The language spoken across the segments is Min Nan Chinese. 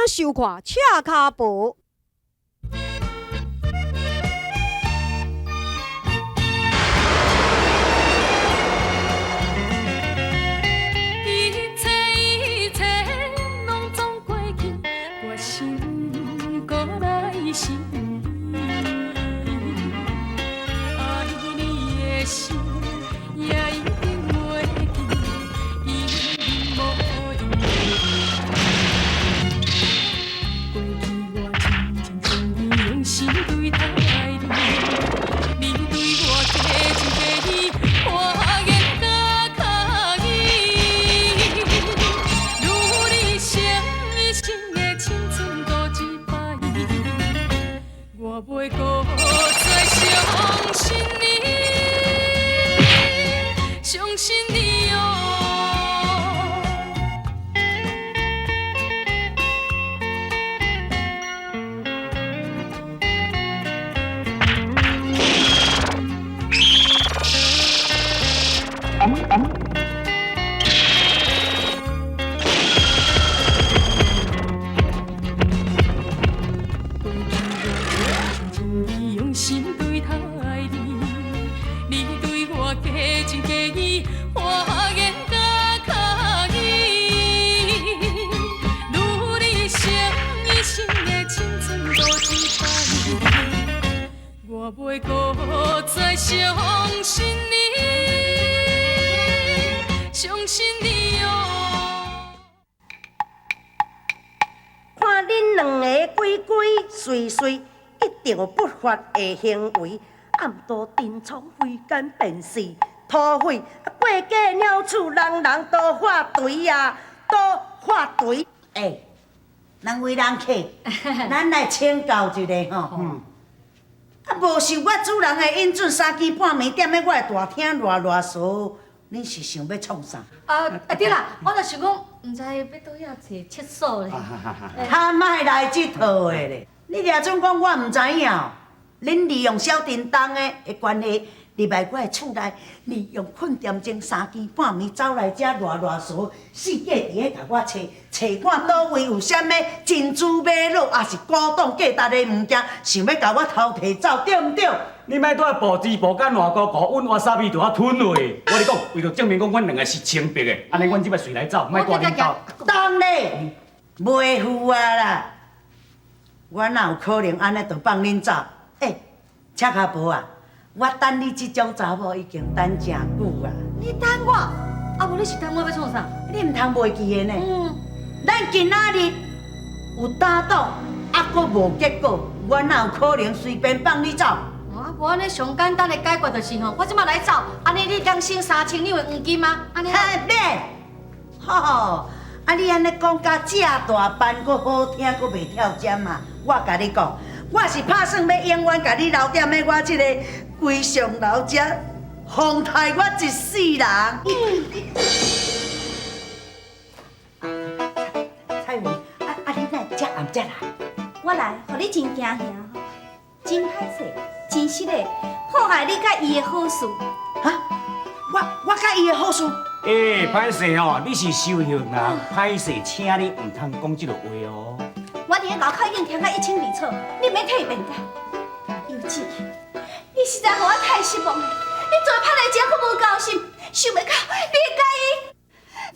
收看《赤跤婆》。一切一切攏總過去，決心閣來相依。愛你的心也一定袂記，一定無用。過去我真情真意用心對待你，你對我假情假意，我願甲敲伊。如你生一生的青春賭一擺，我袂閣再相信你，相信你哦。過去我真情真意用心對待你，你對我假情假意，我願甲敲伊。如你生一生的青春賭一擺，我袂閣再相信你，相信你哦。看恁兩个鬼鬼祟祟，一定有不法的行為，暗度陳倉，非奸便是土匪，過街鳥鼠，人人都發圍啊，都發圍。欸，兩位人客，咱來請教一下吼。啊，無受我主人的允准，三更半暝踮咧我的大廳亂囉嗦，恁是想欲創啥？啊啊對啦，我就想講，毋知欲佗遐揣廁所咧。較莫來這套的咧！你掠準講我毋知影哦？恁利用小叮當的關係入來我的厝內，利用困點鐘三更半暝走來遮亂囉嗦，四界佇咧共我揣，揣看佗位有啥物珍珠瑪瑙，抑是古董價值的物件，想欲共我偷提走，對毋對？你莫拄仔步子步甲爛糊糊，阮瓦薩比就愛吞落。我咧講，為著證明講阮兩个是清白的，按呢阮這擺隨來走，莫蹛恁兜。當咧，袂赴啊啦！我哪有可能按呢就放恁走？欸，赤跤婆啊，我等你這種查某已經等誠久啊！你等我？啊無你是等我欲創啥？你毋通袂記得呢。嗯。咱今仔日有打賭，啊，閣無結果，我哪有可能隨便放你走？啊，無按呢上簡單的解決就是吼，我這擺來走，按呢你通省3000兩的黃金啊？按呢。嘿，免，吼，啊你按呢講甲遮大番，閣好聽，閣袂跳針啊！我共你講，我是拍算欲永遠共你留踮咧我這個龜上樓遮，風待我一世人。彩雲，啊你哪會遮暗才來？我來，予你真驚嚇吼，真歹勢，真實的破壞你佮伊的好事。哈？我佮伊的好事？欸，歹勢吼，你是修行人，歹勢，請你毋通講這个話哦。我佇咧樓跤已經聽甲一清二楚，你免替伊辯解。尤志，你實在予我太失望了。你做歹代誌閣無交心，想袂到你會佮伊。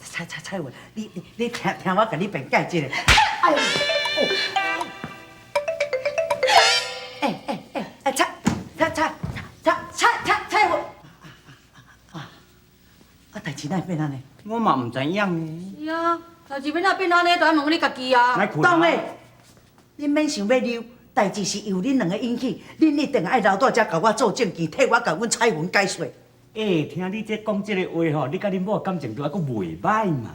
蔡彩雲，你聽聽我共你辯解一下。哎呦！欸欸欸欸，蔡蔡蔡蔡蔡蔡彩雲，啊，代誌哪會變按呢？我嘛毋知影呢。是啊，代誌欲怎變按呢？就愛問你家己啊。當的，恁免想欲溜，代誌是由恁兩个引起，恁一定愛留蹛遮共我做證據，替我共阮彩雲解說。欸，聽你這講這个話吼，你佮恁某感情都猶閣袂䆀嘛？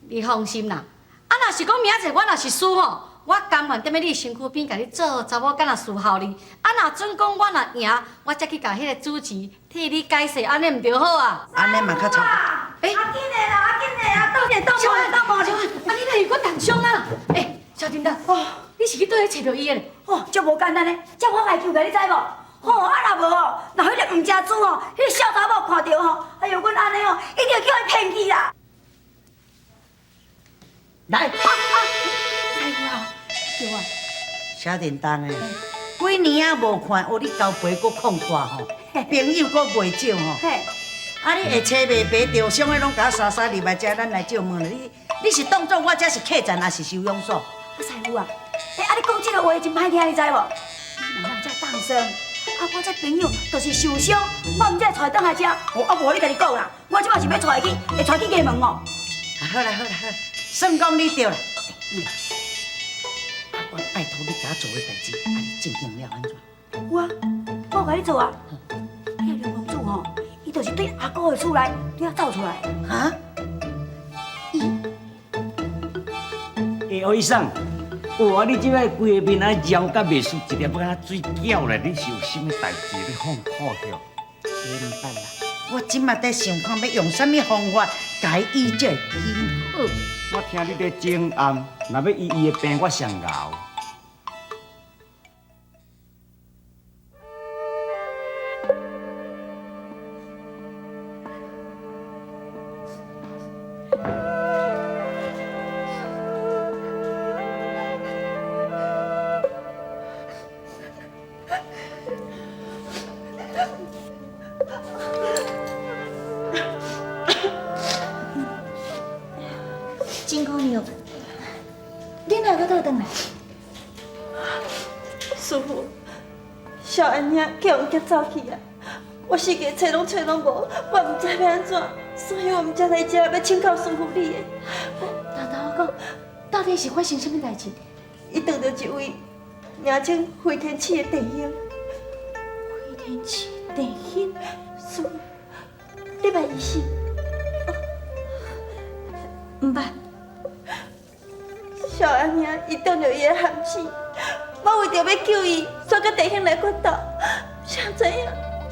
你放心啦，啊，若是講明仔載我若是輸吼，我甘願踮咧你身軀邊共你做查某囝仔伺候你。啊，若準講我若贏，我才去共彼個主持替你解釋，按呢毋著好啊？按呢嘛較差不多。欸，啊緊的啦，啊緊的啊，倒者倒無倒無。啊，你哪會閣重傷啊？欸，小叮當，哦，你是去佗位揣著伊的？哦，足無簡單的，這我來求過，你知無？吼，啊若無吼，若彼个毋食豬吼，彼个痟查某看著吼，哎喲，阮按呢吼，一定叫伊騙去啦。來，啊啊，小叮當的，幾年啊無看，哦，你交陪閣擴大吼，朋友閣袂少吼。啊，你會揣袂白，受傷的攏共我沙沙入來遮，咱來借問你，你是當做我這是客棧，還是收容所？啊，師傅啊，欸，啊，你講這個話真歹聽，你知無？你若這當生，啊，我這朋友就是受傷，我毋才會帶轉來遮。哦，啊，無你家己講啦，我這擺是欲帶去，會帶去衙門哦。啊，好啦好啦好啦，算講你對啦。啊，我拜託你共我做个代誌，啊，你進行了按怎？有啊，我有共你做啊。彼个劉公子吼，伊就是對阿哥的厝內對遐走出來。哈？欸，歐醫生，哇，你這擺規個面啊焦甲袂輸一粒仔水餃咧，你是有啥物代誌咧放苦叫？你毋捌啦，我這馬在想看欲用啥物方法共伊醫才會緊好。我聽你咧整暗，若欲醫伊的病，我上𠢕。金姑娘，你哪閣倒轉來？師傅，小安兄去予人劫走去啊！我四界揣攏揣攏無，我毋知欲按怎，所以我才來遮欲請教師傅你的。豆豆我講，到底是發生啥物代誌？伊遇著一位名稱飛天鼠的弟兄。飛天鼠弟兄，師傅，你捌伊死？毋捌。小安兄伊中著伊的陷阱，我為著欲救伊，煞佮弟兄來決鬥，誰知影，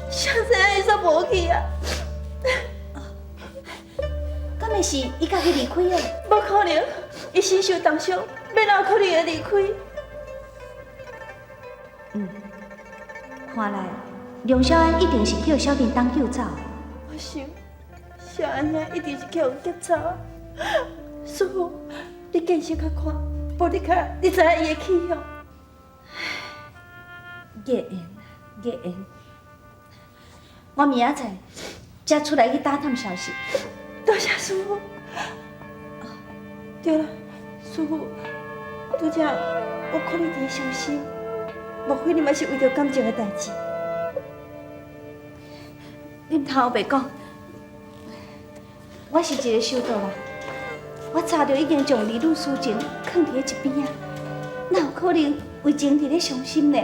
誰知影伊煞無去啊！敢會是伊家己離開的？無可能，伊身受重傷，欲哪有可能會離開？嗯，看來梁小安一定是叫小叮當救走。我想，小安兄一定是予人劫走。師傅，你見識較寬，無你較，你知影伊的去向。月緣，月緣，我明仔載才出來去打探消息。多謝師傅。對啦，師傅，拄才我看你佇咧傷心，莫非你嘛是為著感情的代誌？你毋通烏白講，我是一個修道人。我早就已經將兒女私情囥佇咧一邊仔，哪有可能為情佇咧傷心呢？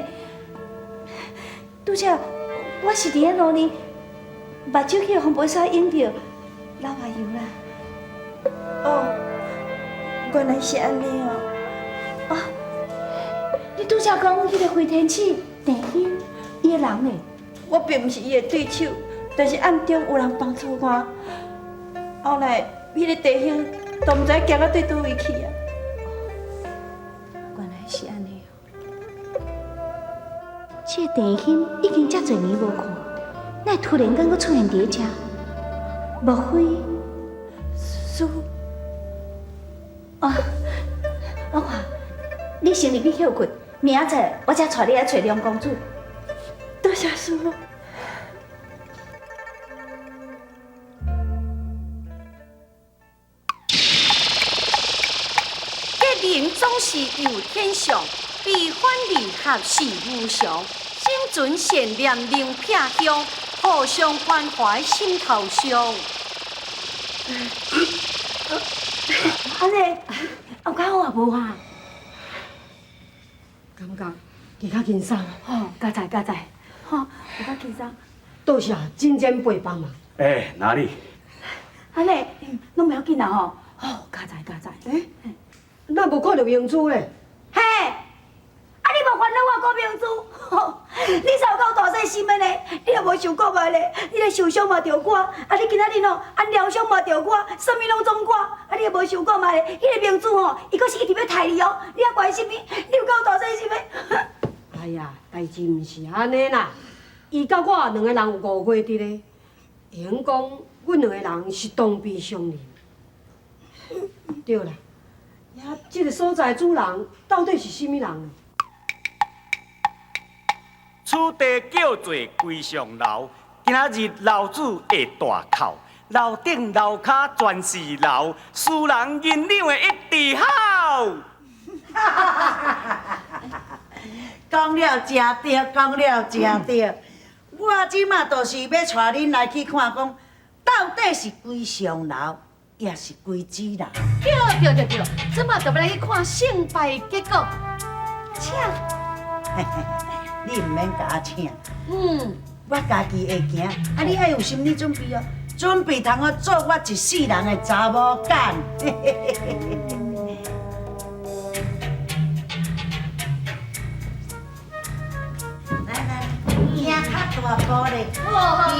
拄才我是佇咧路呢，目睭去予風沙湧著，流目油啦。哦，原來是按呢哦。哦，你拄才講彼個飛天鼠鄭興，伊的人呢？我並毋是伊的對手，但是暗中有人幫助我。後來彼個弟兄都毋知行到對佗位去啊！原來是按呢哦。這個鄭興已經遮濟年無看，哪會突然間閣出現佇遮？莫非？師傅，哦，我看你先入去歇睏，明仔載我才帶你來揣梁公子。多謝師傅。吉人總是有天相，悲歡離合是無常。心存善念能避凶，互相關懷心頭上。按呢，有較好啊無啊？感覺伊較輕鬆，吼，加載加載，吼，有較輕鬆。多謝真前輩幫忙。欸，哪裡？按呢，攏袂要緊啦吼，吼，加載加載。欸，哪無看著明珠咧？嘿，啊你無煩惱我顧明珠，你才有夠大細心的呢？你也無想過覓咧？你咧受傷嘛著我，啊你今仔日吼，啊療傷嘛著我，啥物攏總我，啊你也無想過覓咧？彼個明珠吼，伊閣是一直欲刣你哦，你猶關心伊？你有夠大細心的？哎呀，代誌毋是按呢啦，伊佮我兩個人有誤會佇咧，會用講阮兩個人是同病相憐。對啦，這個所在主人到底是啥物人？此地叫做龟上楼。今仔日楼主会大哭，楼顶楼跤全是楼，输人银两的一直吼。讲了真对，讲了真对。我这马就是欲带恁来去看，讲到底是龟上楼，抑是龟子楼？对对对对，这马就欲来去看胜败结果。请，你毋免共我请。我家己会行，啊，你爱有心理准备哦，准备通好做我一世人的查某囝。来来，行较大步咧，今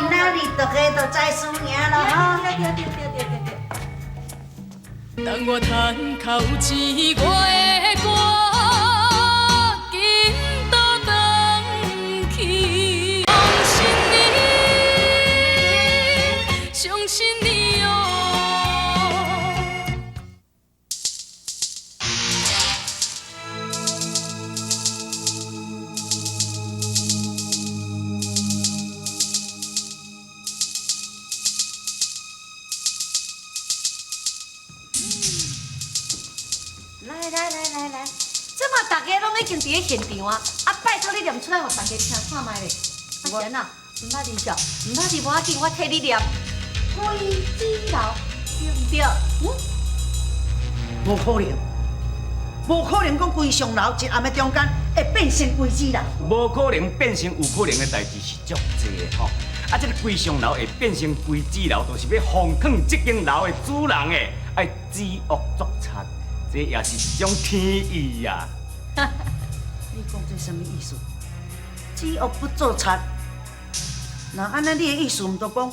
仔日大家就知输赢咯吼。对对对对对对。当我叹口气，我会赶紧倒转去。相信你，相信你哦。来来来来来，这马大家拢已经伫咧现场啊！啊，拜托你念出来，予大家听看觅咧。啊，是按怎？毋捌字哦，毋捌字无要紧，我替你念。龟子楼，对毋对？嗯。无可能，无可能讲龟上楼一暗的中间会变成龟子楼。无可能变成有可能的代志是足济的吼。啊，这个龟上楼会变成龟子楼，就是欲防囥这间楼的主人的，爱知恶作贼。这也是一种天意啊！你讲这啥物意思？知恶不作贼，那按呢？你的意思毋就讲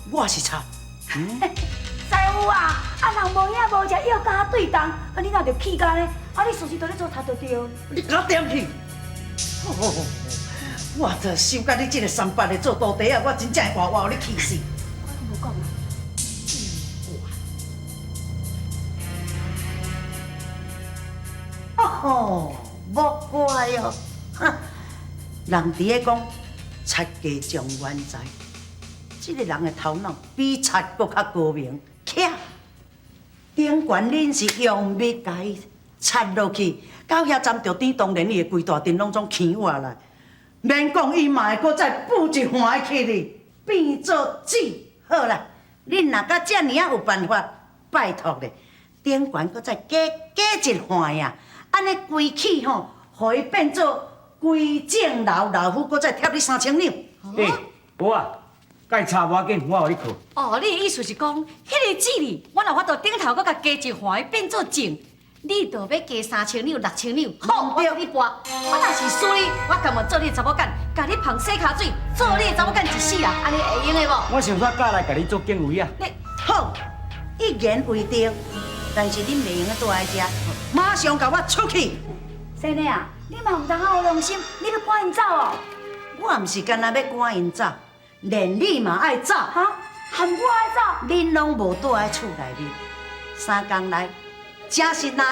我是贼？师傅啊，啊人无影无食，要佮对动，啊你若就气甲呢？啊你事实都咧做贼就对。你共我点去！哦，我就想甲你这个三八的做徒弟啊，我真正会活活予你气死！我无讲啊。哦，莫怪哦，哈！人伫咧讲，贼家将冤财，这个人的头脑比贼阁较高明。巧，顶悬恁是用蜜共伊插落去，到遐沾著甜，当然伊会规大阵拢总起活来。免讲，伊嘛会阁再补一环去哩，变做纸。好啦，恁若甲遮尔仔有办法，拜托咧，顶悬阁再加加一环呀！按呢规气吼，予伊变做规正楼，老夫阁再贴你3000两。欸，无啊，该查无要紧，我予你靠。哦，你的意思是讲，彼个字哩，我若法度顶头阁共加一环，变做正，你就欲加3000两、6000两。好，我予你跋。我若是输你，我甘愿做你的查某囝，共你捧洗跤水，做你的查某囝一世人，按呢会用的无？我想说，嫁来共你做警卫啊。你好，一言为定。但是恁袂用得蹛佇遮，马上共我出去！先生啊，你嘛毋通较有良心，你欲赶𪜶走哦？我毋是干焦欲赶𪜶走，连你嘛爱走。哈？含我爱走？恁拢无蹛佇厝内面，三工内，真是若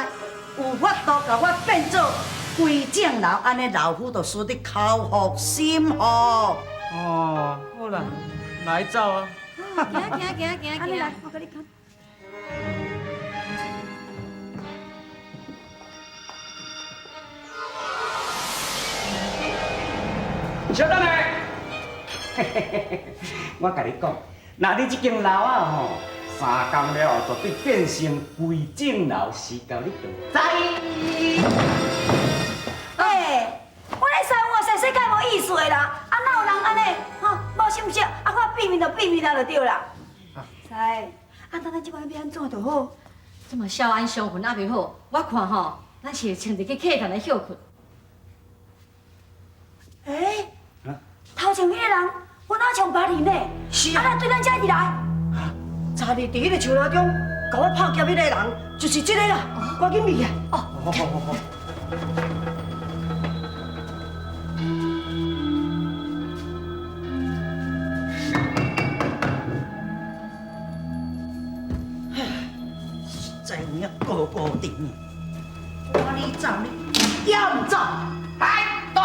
有法度共我变做规正楼，按呢老夫就输得口服心服。哦，好啦，来走啊！行行行行行。来，我共你讲。稍等下，我共你讲，若你这间楼啊吼，三工了后绝对变成规正楼，时到你就知。欸，我咧师傅说世界无意思的啦，啊哪有人按呢？吼，无心思，啊看秘密就秘密啦，就对啦。师，啊等咱这摆欲按怎就好？这么孝安相分犹未好，我看吼，咱是会穿入去客堂来歇睏。欸，头前彼个人，我哪像别人呢？是啊，啊，对咱遮入来。昨日伫彼个树林中，共我拍劫彼个人，就是这个啦。赶紧入来。哦，好好好。实在有影高高阵，我你走，你也毋走。哎，对。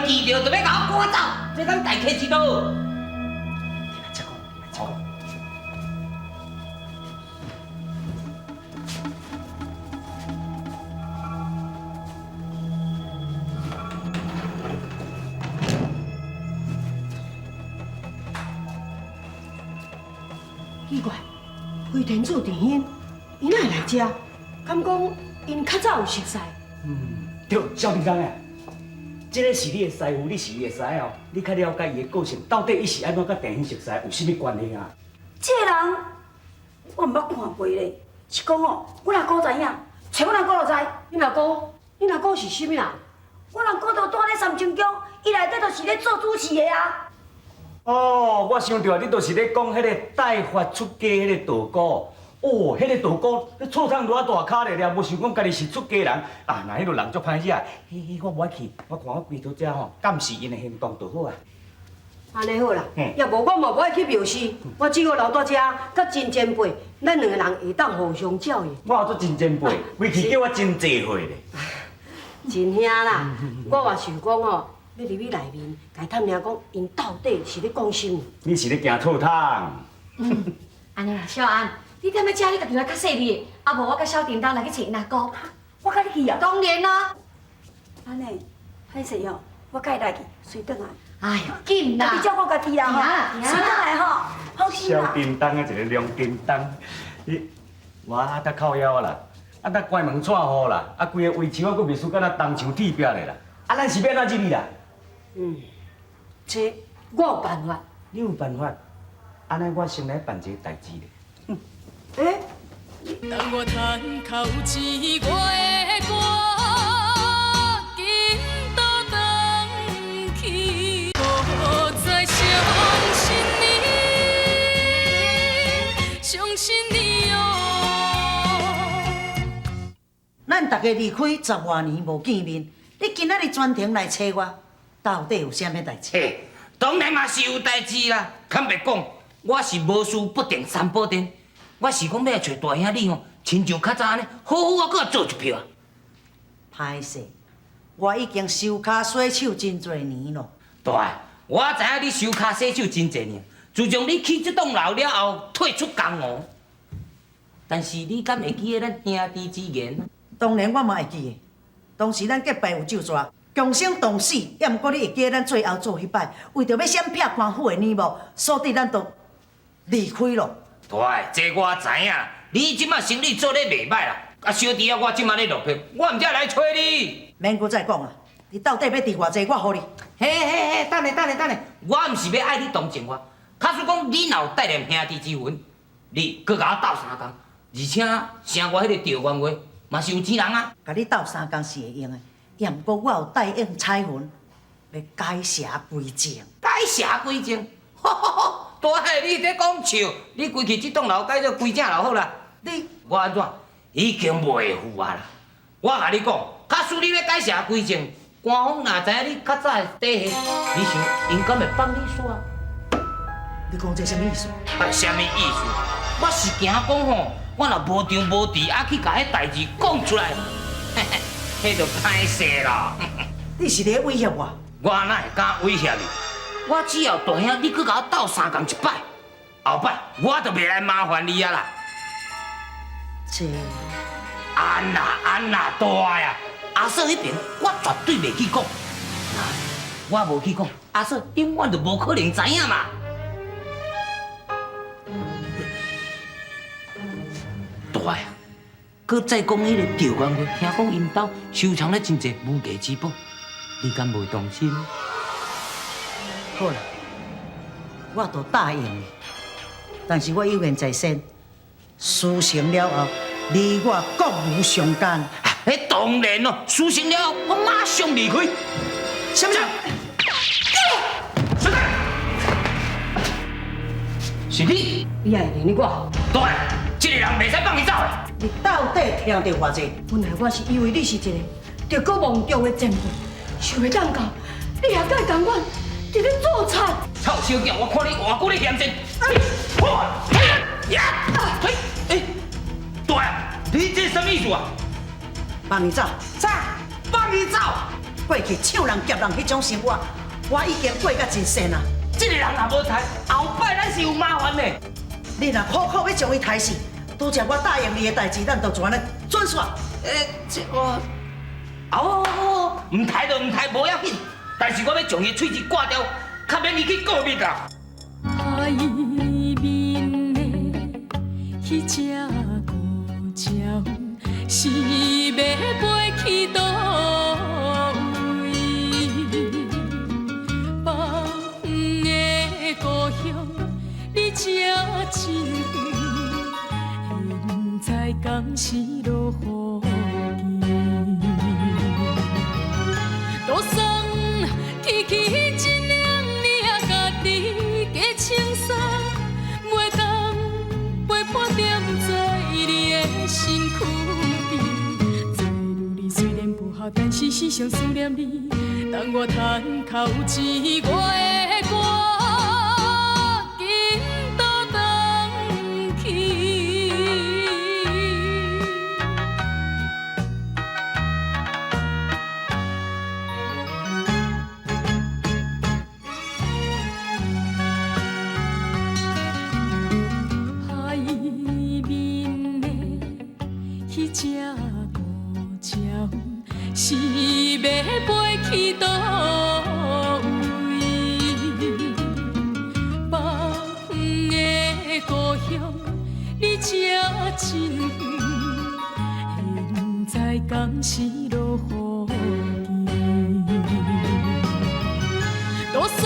見著就欲共我趕走，這敢待客之道？你莫再講，你莫再講。奇怪，飞天主弟兄，伊哪會來遮？敢講𪜶較早有熟似？嗯，對，小叮當啊，這个是你的師傅，你是伊的師哦，你較了解伊的個性，到底伊是按怎佮鄭興熟似，有啥物關係啊？這个人我毋捌看過咧，是講哦，阮阿姑知影，揣阮阿姑就知。恁阿姑，恁阿姑是啥物人？阮阿姑就住咧三清宮，伊內底就是咧做主持的啊。哦，我想著啊，你就是咧講彼个帶髮出家彼个道姑。哦，彼个道姑，你錯桶偌大跤咧，了無想講家己是出家人啊！若彼落人足歹惹，彼彼我無愛去，我看我規桌遮吼，監視𪜶的行動就好啊。按呢好啦，也無我嘛無愛去廟寺，我只好留佇遮，佮真前輩，咱兩個人會當互相照應。我有做真前輩，規氣叫我真濟歲咧。真兄啦，我嘛想講吼，欲入去內面，共伊探聽講，𪜶到底是咧講啥物？你是咧驚錯桶？按呢啦，小安，你踮咧遮，你家己來較細膩的，啊無我佮小叮當來去揣𪜶阿姑。我佮你去啊？當然啦。按呢，歹勢哦，我佮伊來去，隨轉來。哎呦，緊啦！你照顧家己啦吼，隨轉來吼，放心啦。小叮當啊，一个龍叮當，你我得靠腰啦，啊得關門帶戶啦，啊規个圍牆啊，閣袂輸敢若銅牆鐵壁咧啦。啊，咱是欲按怎入去啦？嗯，這我有辦法。你有辦法？按呢，我先來辦一个代誌咧。欸。當我嘆口氣，我會趕緊倒轉去，不再相信你，相信你哦。咱大家離開十外年無見面，你今仔日專程來揣我，到底有啥物代誌？嘿，當然嘛是有代誌啦。坦白講，我是無事不登三寶殿，我是講欲來揣大兄你吼，親像較早按呢，好好啊，閣來做一票啊。歹勢，我已經收跤洗手真濟年咯。大，我知影你收跤洗手真濟年，自從你去這棟樓了後，退出江湖。但是你敢會記得咱兄弟之言？當然我嘛會記得，當時咱結拜有咒詛，共生同死，抑毋過你會記得咱最後做彼擺，為著欲閃避官府的耳目，所以咱就離開咯。大，這我知影，你這馬生意做得袂䆀啦，啊小弟啊，我這馬咧落魄，我毋才來揣你。免閣再講啊，你到底欲佇偌濟，我予你。嘿嘿嘿，等下等下等下，我毋是欲愛你同情我，假使講你若有帶念兄弟之魂，你閣共我鬥相共，而且城外彼个趙元月嘛是有錢人啊。共你鬥相共是會用的，抑毋過我有答應彩雲，欲改邪歸正。改邪歸正，吼吼吼！大漢，你佇講笑，你規氣這棟樓改做歸正樓好啦。你我按怎已經袂赴啊啦？我共你講，假使你欲改邪歸正，官方若知影你較早的底細，你想𪜶敢會放你煞？你講這啥物意思？啊，啥物意思？我是驚講吼，我若無張無智啊去共彼代誌講出來，嘿嘿，彼就歹勢啦。你是咧威脅我？我哪會敢威脅你？我只要大兄，你閣共我鬥相共一擺，後擺我就袂來麻煩你啊啦。這安啦安啦，大呀！阿嫂彼邊我絕對袂去講，我無去講，阿嫂永遠就無可能知影嘛。大呀！閣再講彼個趙元月，聽講𪜶兜收藏了真濟無價之寶，你敢袂動心？好啦，我都答應你，但是我有言在先，事成了後，你我國無相干。彼當然咯，事成了後，我馬上離開。什麼？小弟，是你？你也會認得我？對，這個人袂使放伊走的。你到底聽著偌濟？本來我是以為你是一個德高望重的前輩，想袂當到你也佮伊仝款，佇咧做賊。臭小囝，我看你偌久咧嫌賤。呀！哎，大，你這什麼意思啊？放伊走。啥？放伊走？過去搶人劫人彼種生活，我已經過甲真善啊。這个人若無刣，後擺咱是有麻煩的。你若苦苦欲將伊刣死，拄才我答應你的代誌，咱就按呢準煞。欸，這我，哦，毋刣就毋刣，無要緊。但是我欲將伊喙齒割掉，較免伊去告密啦。海面的彼隻孤鳥，是欲飛去佗位？放的故鄉離這真遠，現在敢是落雨季？桌送去去一領領家己加穿衫，袂當陪伴踮在你的身軀邊。做女人雖然不孝，但是時常思念你。當我嘆口氣，我會趕緊倒轉去。海面的彼隻孤鳥，是欲飛去佗位？放的故鄉離這真遠，現在敢是落雨季？桌送